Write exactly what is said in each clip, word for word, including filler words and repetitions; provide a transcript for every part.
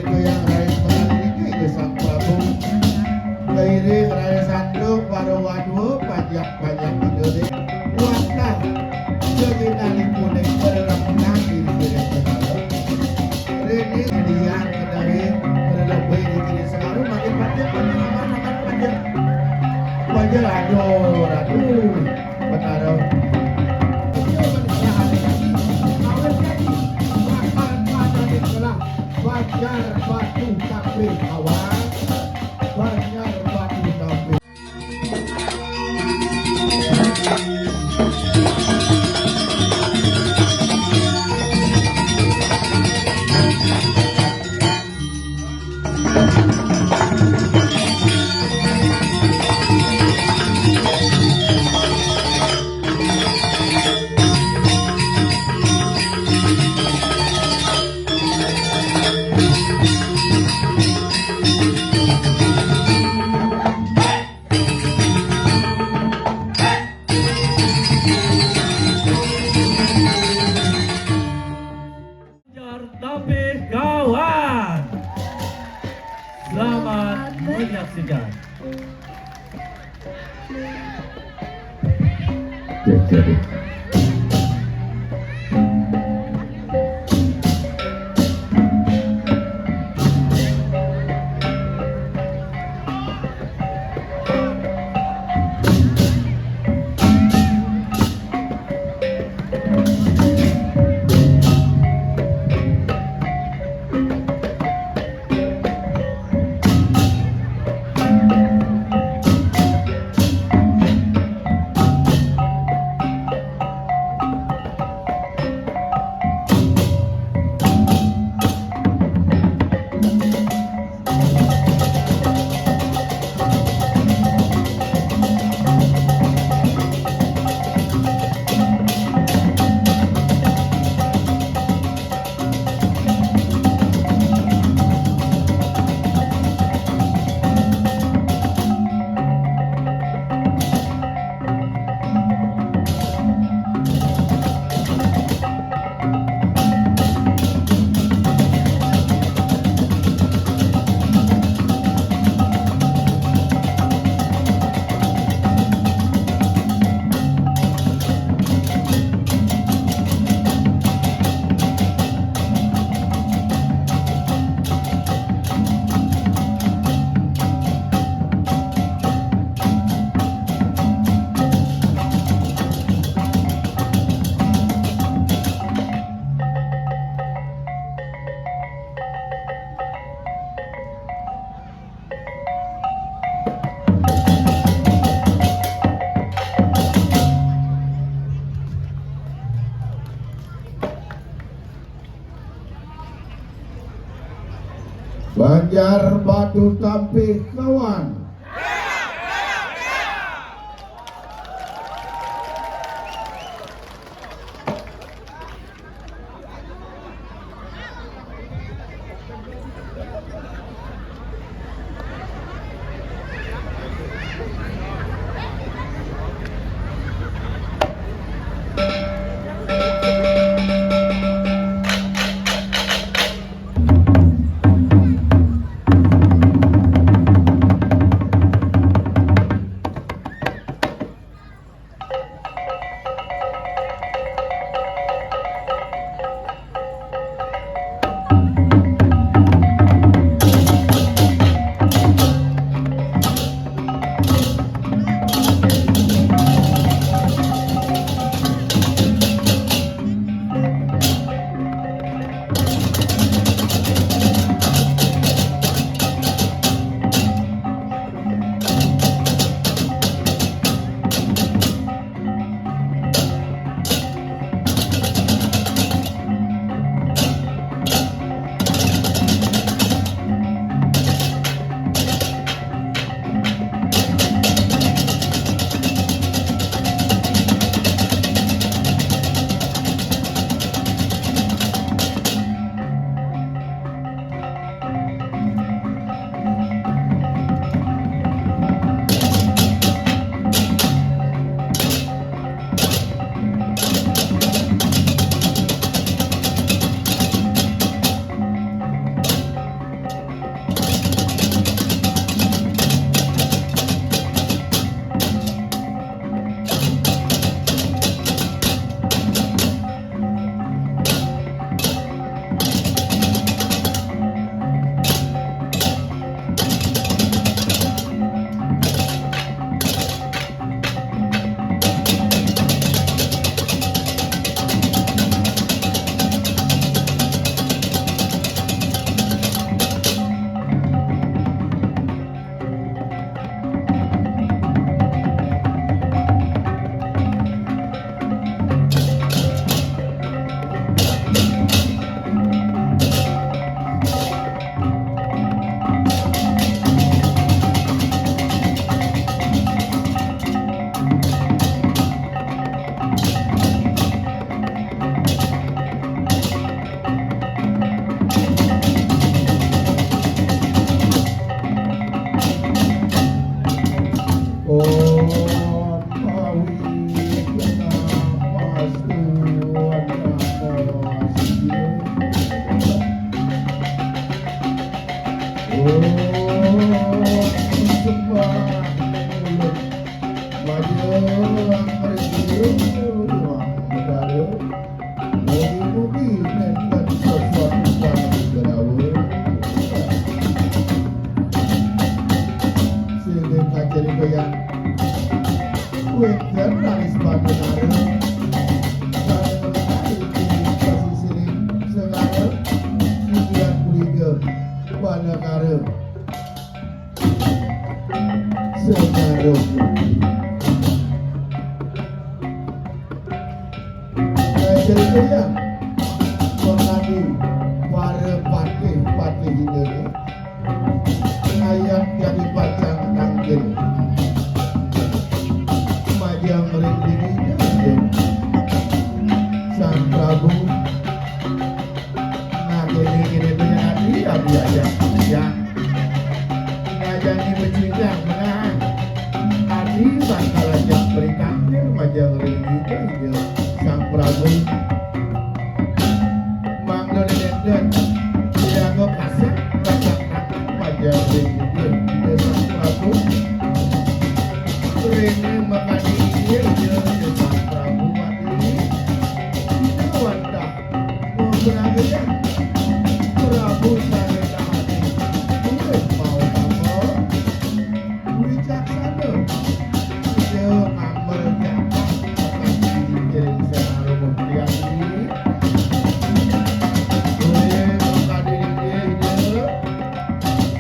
Yang raih mengaliriki Sang Prabu. Keiring raih sandung para wadwa panjak-panjak Indonesia. Wantah jagi nalipune pererempunan diri-diri segala. Rene lian kedari lebih di kiri sekarang makin panjang, panjang, amat, amat panjang. Panjang, aduh, aduh. Betara. Awet jadi, bakal pada di sebelah. Banjar Batu Tapih Awan. Banjar Batu Tapih. Banjar Tapih Kawan. Selamat menyaksikan. Banjar Batu Tapih Kawan. Oh, sembah mulut. Wajah rindu ruang bedara. Mugi-mugi nenten sesuatu panugraha. Sehingga kacerita yang wénten raris Banegara. Banegara ing pesisiring segara. Inggih punika Banegara. Sebaruh. Kajengkuyang pengadi para patih-patih Indrané, ayat jadi pacang tangkil. Majeng ring dini Sang Prabu. Nah, kene-kene to nyang adi, adi aja. Ya. Ngajani becinggang menang. Adi bakal ajak berikangkir majeng ring Ida Sang Prabu. Mangda nenten. Siaga kasat, kasat majeng ring Ida Sang Prabu. Rene makadi Ida Sang Prabu mati. Ida wantah Prabu Sari Tahani, urip mau tama, wicaksana, ida ngamel nyaman atas diri ing sengara mukti ati. Urip kadiri ida,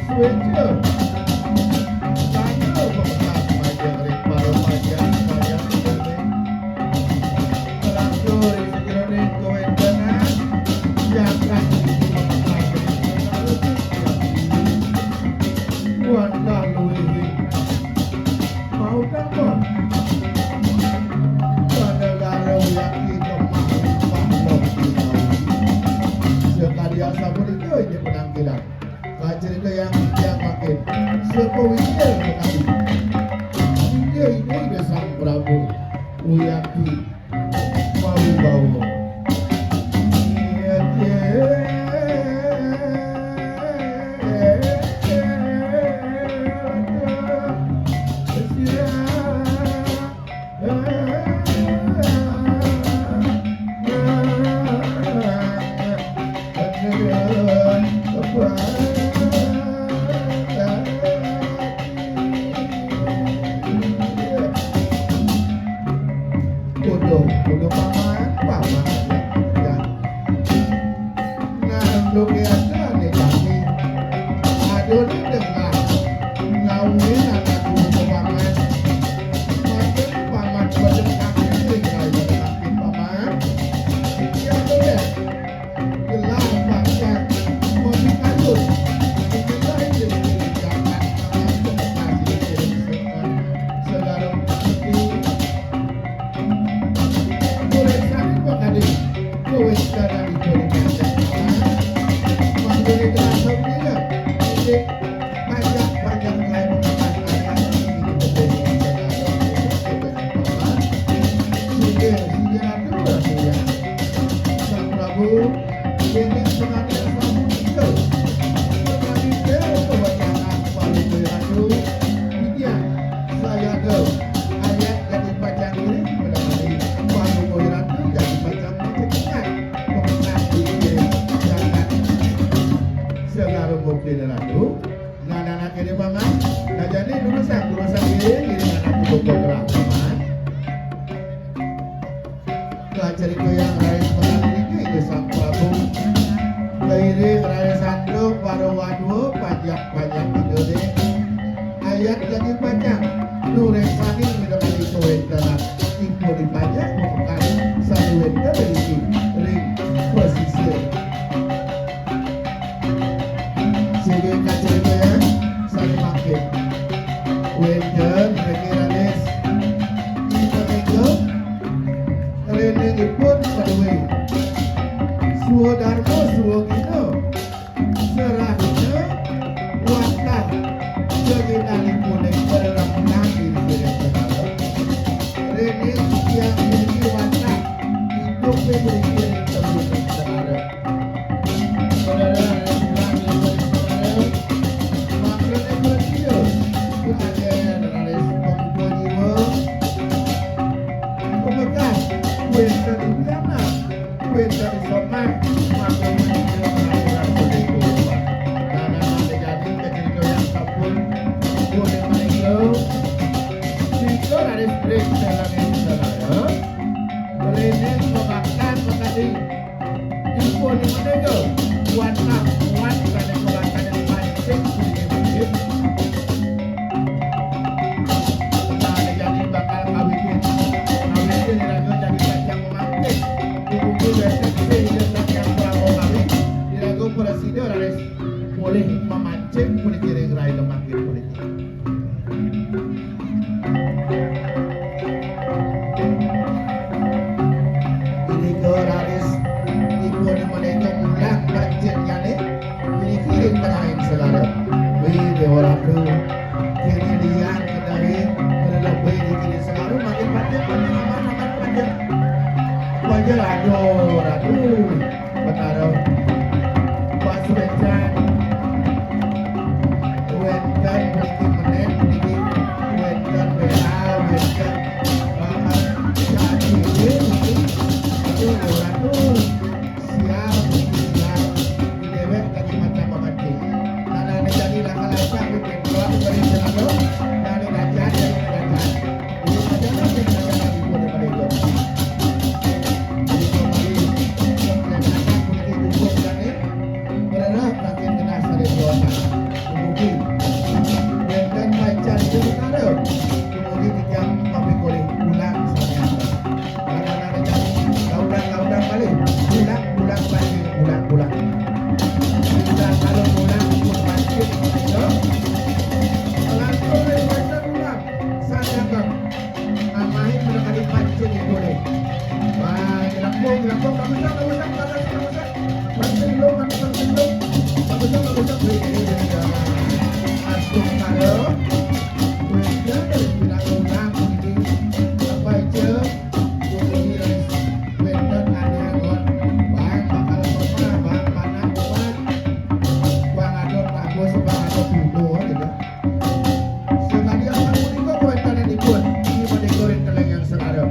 suéca, tanda bekas majeng ring para majeng, majeng ida. Nglangkung ring sajeroning kawéntenan jagat iki. Wantah luwihing mautama. Banegara Wiyakti kemah limpah loh. Sakadi asapunika inggih penampilan. Kacerita yang yang makin. Sapa witir kemari? Inggih, inggih, Ida Sang Prabu Wiyakti. Mawibawa. Kudu, kudu paman, paman. Ya. Nah, duké ada né kami. Aduh, né dengar. Nawi anak kudu paman. Makin paman pada kaki, ring kaya kaki paman. Ya, tuh ya. Gelah bangsa Modi Kayun. Inilah yang jadi jagat tanah demokrasi, jadi segala seperti. Boleh sani pakadi, boleh sani boleh kacang. Manggone gelah sendiri, ini banyak-banyak lain. Sugih, sugih ratu, ratu ya. Sang Prabu, dene sengaja sampun ijo. Sengaja dewa kewacana, Prabu Ratu. Widya, sayaga, ayat jadi pacang ngiring, menangani, Prabu Ratu jadi pacang pacang. Pemenang di jagat. Segala mungkin ratu. Nah, nah, nah, kene paman. Nah, jadi lurusang, lurusang kiri, kiri kanan, pukul gerak paman. Kacerita yang raris menang niki, Sang Prabu. Kairing raris sanduk, para wadwa, panjak-panjak Indrané. Ayat jadi panjang. Nuresaning minangka kawéntenan. Ipun dipanjak, memekan, sané wénten niki ring pesisir. Sigi kacerita ya, sané mangkin. Wénten ring raris. Ipun ring ipun padué. Swadarma swagina. Serahina wantah. Jaginanipun ing perempunan ing Segara. Ring titiang puniki wantah. Idup ing mriki ring Segara. Saudara, ring titiang ing Segara. Ing tengahing segara. Wih, Déwa Ratu. Kéné liang kendari, pada lebih di kéné segara, makin panjang, panjang, amat, amat, panjang. Panjang, aduh, Ratu. Betara. Pas wénten. Wénten mriki menit, mriki wénten bela, wénten, eh, jadi, mriki. Aduh, Ratu. Siap, siap. Déwék dadi macam pemancing. Nanané dadi lakar-lakar, bikin keluar dari selalu. Nanané dacan, dadi dacan. Dadi dacan, dadi dacan, dadi dacan. Dadi kembali, kembali, kembali, dukung, dadi. Berharap makin genah sare kuasa. Dumugi. Wénten pacan sementara. Dumugi titiang mapikolih ulang samian. Ulang, ulang, ulang, ulang, ulang, ulang. Kita kalau ulang, pun pasti, ya. Lantur, lantur, ulang. Sadar, Bang. Namahin udah kali pancing itu deh. Wah, jelek, jelek, bagus, bagus, bagus, bagus. Pancing lu, pancing lu. Bagus, bagus, bagus. Astungkara. Wénten, bilang ulang, ini. Apa aja? Wénten ane anggon, bang bakal somah, bang panak kuat, bang adon bagus, bang adon dulu, gitu. Sakadi asapunika kawéntenanipun, ing menika ring Telenging Segara.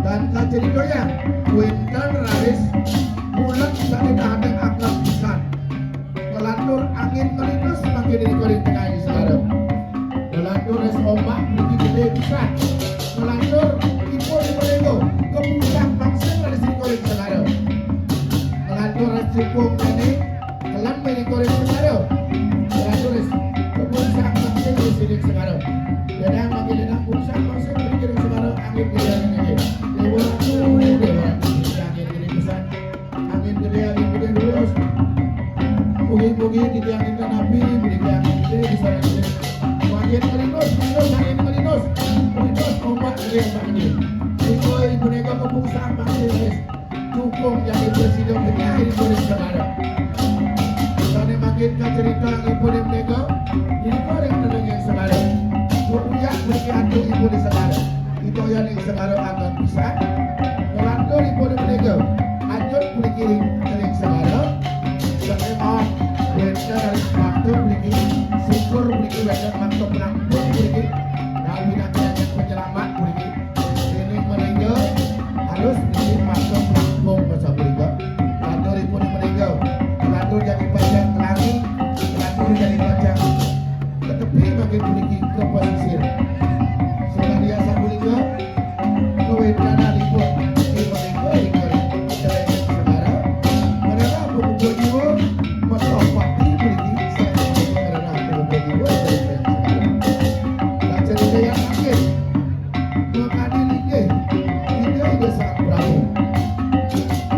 Tan kacaritoyang, wénten raris bulan sané dahateng akrab pisan. Nglantur angin ngelinus mangkin ring tengahing segara. Nglantur res ombak mriki gedé pisan. Nglantur ipun ipun ego kepuncak bangsa res ring segara. Nglantur res jukung kéné kelem ring segara. Nglantur res kepuncak bangsa res ring segara. Dadang mangkin dadang puncak bangsa ring segara angin gedé niki. Déwa Ratu, Déwa Ratu, angin gedé pisan. Angin gedé, angin gedé terus. Mugi-mugi titiang kinten napi, mugi titiang kinten gedé di sana gedé. Makin melinus, melinus, angin melinus. Melinus, ombak gedé, ombak gedé. Iko ibu nega kepungsang pasti, guys. Dukung jadi presiden penyair tulis segala. Sana makin kacerita ibu nega, ini paling tenang yang segala. Uyak beri atu ibu di segala. Ito yan ing segara ageng pisan. Nglantur ipun menika. Anjur puniki ring, ring segara. Saking maos wénten ring makta puniki, syukur puniki wénten makta penampung puniki. Nah, winanti penyelamat puniki. Déning menika harus puniki makta penampung basa punika. Nglantur ipun menika. Nglantur jagi pajak langi. Nglantur jagi pajak Tetepi mangkin puniki ka pasisir. Sakadi asapunika, kawéntenanipun ing menika ring Telenging Segara. Manana pamuka jiwa, metoh pati puniki, saking manana pamuka jiwa, Telenging Segara. Kacarita yang mangkin, makadi linggih, Ida, Ida Sang Prabu.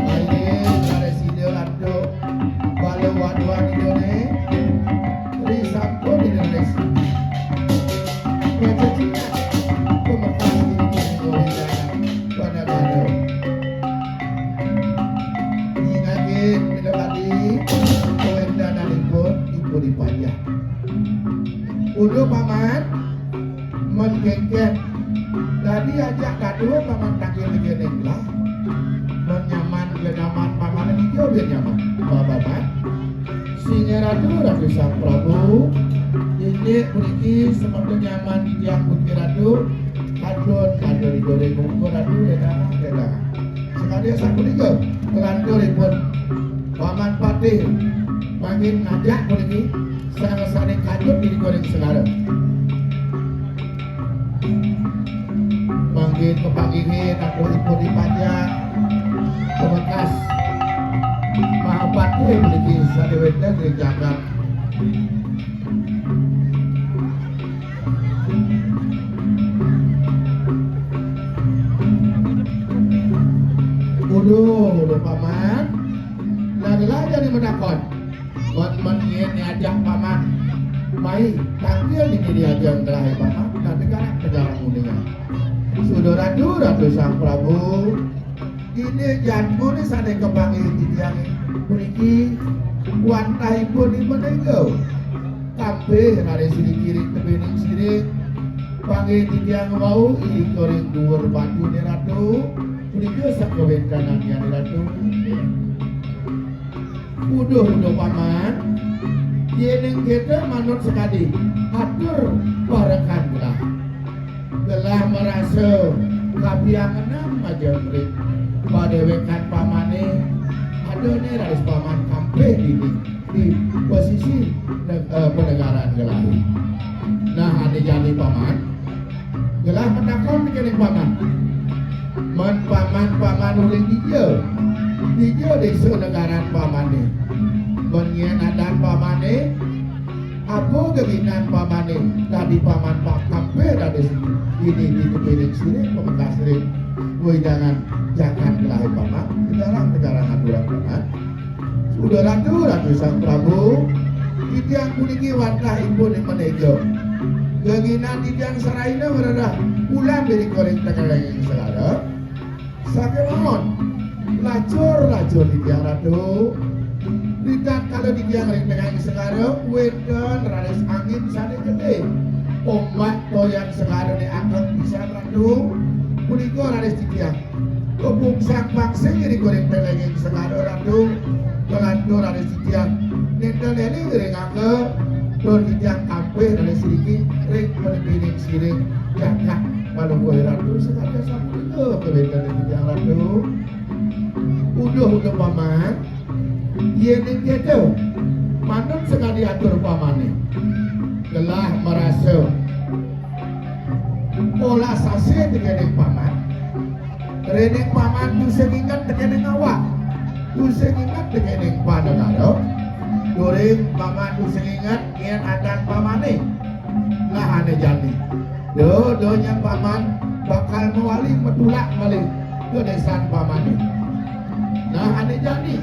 Ayo, leres Ida antuk bala waduan Ida né. Risampun ditulis. Baca cinak. Pemekas diri kini gowidan. Pada baru. Nyingakin minabadi. Kawéntenanipun ibu dipajah. Uduh paman. Men kénkén. Dadi ajak gaduh paman tangkil genéng lah. Men nyaman, ya nyaman, paman hijau biar nyaman. Paman. Singaraja Ratu Sang Prabu, indik puniki semeton nyaman titiang Gusti Ratu, kadon, kadon digoreng muka Ratu, dedang, dedang. Sakadi sapunika, nglanturipun Paman Patih mangkin ngajak puniki, sang sané kadon digoreng segala. Mangkin kepanggihé, naturipun dipajak, pamekas. Mahapatih puniki sané wénten ring jagat. Uduh, uduh paman. Nah, gelah jadi menakon. Mon, mon nyén diajak paman. Mai, tangkil niki diajak gelah paman. Nanti kan negara mulia. Sudah ratu, ratu sang Prabu. Ini janmu ni sané kepanggih titiang puniki. Wantahipun ipun nika. Kabeh raris ring kiring tebening siring. Panggih titiang wau irika ring duur batuné Ratu. Punika sakawéntenan Ratu. Uduh, uduh Paman. Yéning kita manut sakadi atur parekan gelah. Gelah marasa kapiangenan majeng ring padéwékan pamané, adané raris paman kampih dini di pasisi neg-, eh, panegaran gelahé. Nah, ané jani paman, gelah matakon kéné paman. Mén paman, paman uli dija, dija désa negaran pamané. Mén nyén adan pamané, apa geginan pamané, dadi paman pa-, kampih dadi dini di tepining siring pamekas ring wewidangan jagat gelahé paman, tegarang-tegarang aturan paman. Suda Ratu, Ratu Sang Prabu, titiang puniki wantahipun ing manéja. Geginan titiang sarahina waradah ulam diri koring tekelenging segara. Sakémaon, lacur-lacur titiang Ratu. Ritatkala titiang ring tengahing segara, wénten raris angin sané gedé. Ombak toyan segarané ageng pisan Ratu. Punika raris titiang kapungsang-pungsing ring koring tekelenging segara Ratu. Kalantur raris titiang nénten éling ring angga, tur titiang kampih raris siriki ring panepining siring jagat Palungguh Ratu. Sakadi sapunika kawéntenan titiang Ratu. Uduh, uduh paman, yéning kéto, manut sakadi atur pamané. Gelah marasa polas asih tekéning paman. Réning paman tusing inget tekéning awak. Tusing inget tekéning panegara. During paman tusing inget nyén adan pamané. Lah ané jani. Do, do nyén paman bakal mawali matulak malih ka désan pamané. Nah, ané jani.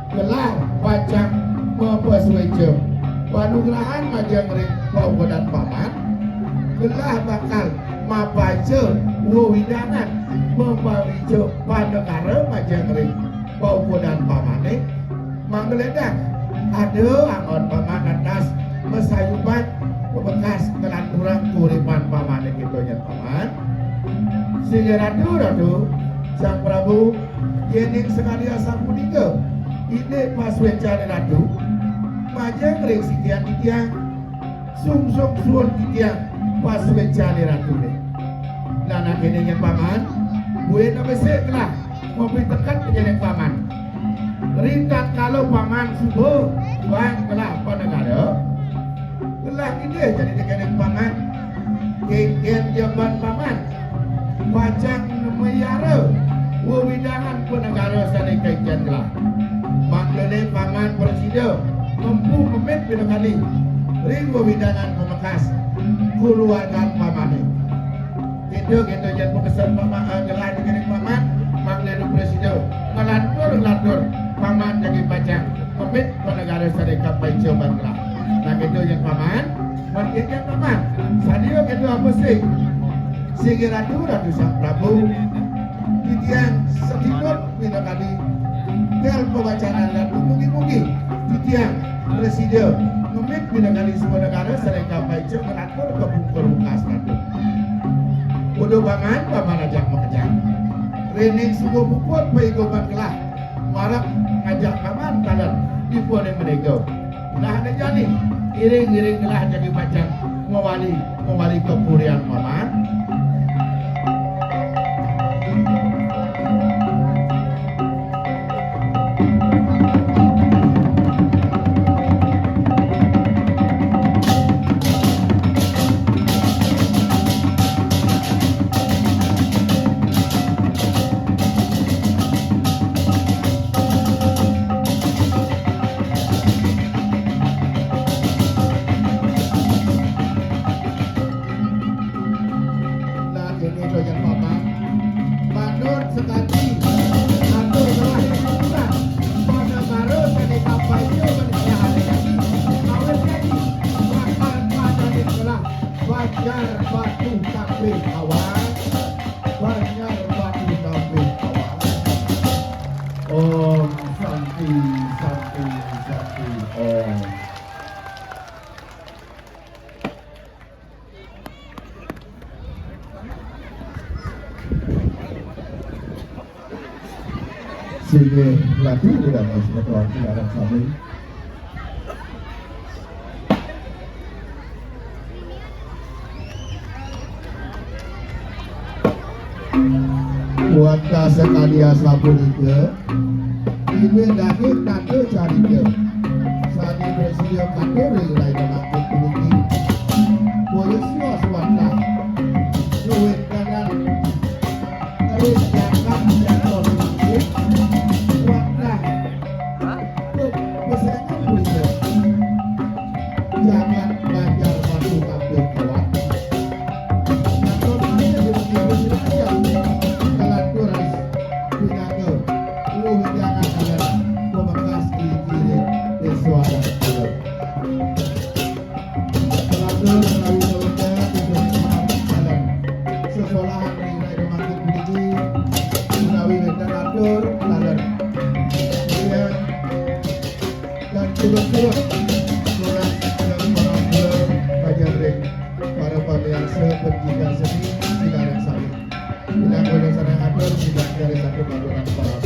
Gelah pacang mapasuéca panugrahan majeng ring paukudan paman. Gelah bakal mapaica wewidangan, mapaica panegara majeng ring paukudan pamané. Mangda lédang ada anggon paman lantas masayuban pamekas nglanturang kauripan pamané kéto nyén paman. Singgih Ratu, Ratu Sang Prabu, yéning sakadi asapunika indik pasuécané Ratu, majeng ring sikian titiang, sungsung suud titiang pasuécané Ratuné. Nah, nah, kéné nyén paman, buin besik lah mapiteket kéné paman. Ritatkala paman suba bang gelah panegara, gelah ngidih jani tekéning paman. Kénkén ja ban paman pacang mamiara wewidangan panegara sané kénkén gelah. Mangdané paman prasida ngempu ngemit pinakadi ring wewidangan pamekas kulawargan pamané. Kéto, kéto nyén pamesen paman, eh, gelah tekéning paman, mangdané prasida nglantur, nglantur paman jagi pacang ngemit panegara sané kapaica ban gelah. Nah, kéto nyén paman, mangkin nyén paman, sadia kéto apa sih? Singgih Ratu, Ratu Sang Prabu, titiang satinut minakadi tel pawacanan Ratu, mugi-mugi titiang prasida ngemit minakadi swanegara sané kapaica nglantur ka pungkur wekas Ratu. Uduh paman, paman ajak makejang. Réning suba puput paigoban gelah, marep ngajak paman taler dipuning manéga. Nah, ané jani, iring-iring gelah jagi pacang mawali, mawali ka purian paman. Nah, kéné to nyén paman. Manut sakadi atur gelah ing paduka, panegara sané kapaica ban gelah ané jani. Awit jani, bakal padanin gelah Banjar Batu Kapih Awan. Banjar Batu Kapih Awan. Om Santi, Santi, Santi. Inggih, Ratu, tidak masih ketuan tidak ada kami. Wantah sakadi asapunika, inggih daging tata carita. Sané prasida katur ring rahina mangkin puniki. Boya sios wantah. Luwih kanan, luwih kanan, wantah. Pesengan punika. Jagat Banjar Batu Kampung Kuat. Katon aja di Bukit Bukit aja. Kalantur pinaka. Luh jangan ada. Pemekas di kiri. Desa adat. Kalantur menawi kalantur. Sekolah menawi mangkin puniki. Menawi wénten atur. Kalantur. Kemudian dan turut-turut tunas dalam para guru, bajang ring para pamiarsa pendidikan seni, sinareng sami. Tidak boleh sareng atur, tidak dari satu baturan para